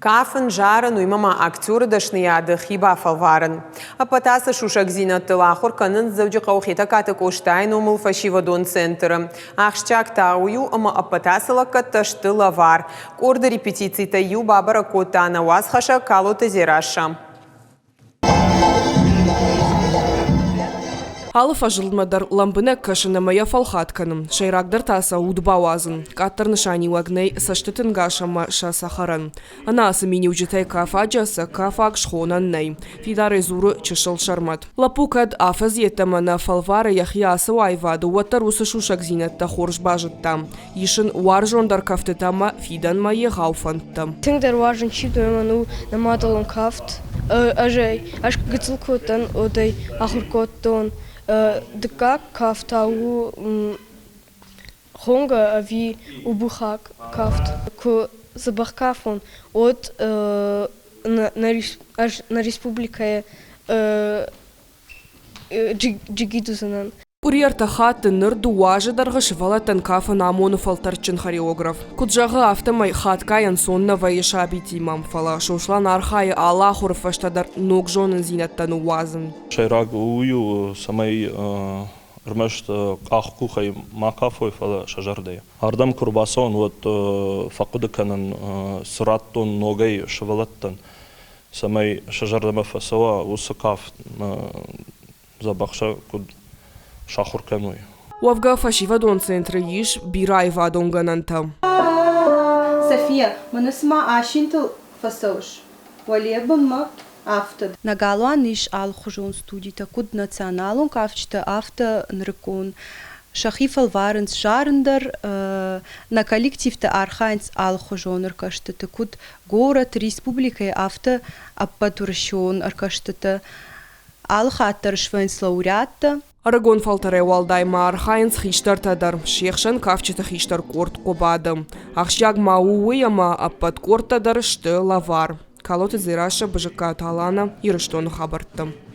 Кафын, зарын, уыимӕ ма актеры дӕсныйады хи бафӕлварын. Ӕппӕт ацы сусӕгдзинӕдтыл ахуыр кӕнынц Дзӕуджыхъӕуы Хетӕгкаты Къостайы номыл фӕсивӕдон центры. Ахсджиаг та уый у, ӕмӕ ӕппӕт ацы лӕггӕдтӕ сты лӕвар. Къорды репетицитӕй иу бабӕрӕг кодта нӕ уацхӕссӕг Калоты Дзерассӕ. Алы фӕзылдмӕ дӕр лӕмбынӕг кӕсын ӕмӕ йӕ фӕлхат кӕнын. Сӕйрагдӕр та сӕ уд бауадзын. Къаддӕр нысаниуӕг нӕй цӕстыты нгас ӕмӕ сӕ цӕхӕрӕн. Ӕнӕ ацы миниуджытӕй кафаджы ӕцӕг кафаг схонӕн нӕй, фидарӕй дзуры чысыл Сӕрмӕт. Лӕппу кӕд афӕдз йеддӕмӕ нӕ фӕлвары йӕхи ацы аивады, уӕддӕр уыцы сусӕгдзинӕдтӕ хорз базыдта. Ис ын уарзондӕр кӕфтытӕ ӕмӕ фидӕнмӕ егъау фӕндтӕ. Тынгдӕр уарзын чи уымӕн у нӕ мадӕлон кафт. Ӕз ӕй ӕз гыццыл куы уыдтӕн, уӕд ӕй ахуыр кодтон. Дыккаг кафт та у хонгӕ ӕви убыхаг кафт. Куы дзӕбӕх кафон, уӕд ӕз нӕ республикӕйы джигит уыдзынӕн. Къуыри ӕртӕ хатты ныр дыууӕ азы дӕргъы сывӕллӕттӕн кафын амоны фӕлтӕрдджын хореограф. Куыд зӕгъы, афтӕмӕй хатгай ӕнцон нӕ вӕййы сабитимӕ, фӕлӕ Сослан архайы алы ахуыры фӕстӕ дӕр ног зонындзинӕдтӕ ныууадзын. Сӕйраг уый у, цӕмӕй ӕрмӕст къах-къухӕй ма кафой, фӕлӕ сӕ зӕрдӕйы. Ардӕм куы рбацӕуын, уӕд фӕхъуыды кӕнын, цы радтон ногӕй сывӕллӕттӕн, цӕмӕй сӕ зӕрдӕмӕ фӕцӕуа уыцы кафт дзӕбӕх сӕ куыд сахуыр кӕной. Уӕвгӕ фӕсивӕдон центры ис бирӕ аивадон гӕнӕнтӕ. София, мӕнӕ цыма асинтыл фӕцӕуыс, уӕле бынмӕ афтӕ. Нӕ галуан ис алыхуызон студитӕ, куыд националон кафджытӕ, афтӕ нырыккон. Сӕхи фӕлварынц зарын дӕр, нӕ коллективтӕ архайынц алыхуызон ӕркастыты, куыд горӕт, республикӕйы, афтӕ ӕппӕтуырысеон ӕркастыты. Алы хатт дӕр свӕййынц лауреаттӕ. Ӕрыгон фӕлтӕрӕй уӕлдай ма архайынц хистӕртӕ дӕр, се хсӕн кафджыты хистӕр къорд Хъуыбады. Ахсджиаг ма у уый, ӕмӕ ӕппӕт къордтӕ дӕр сты лӕвар. Калоты Дзерассӕ, Бызыккаты Алана, Ирыстоны хабӕрттӕ.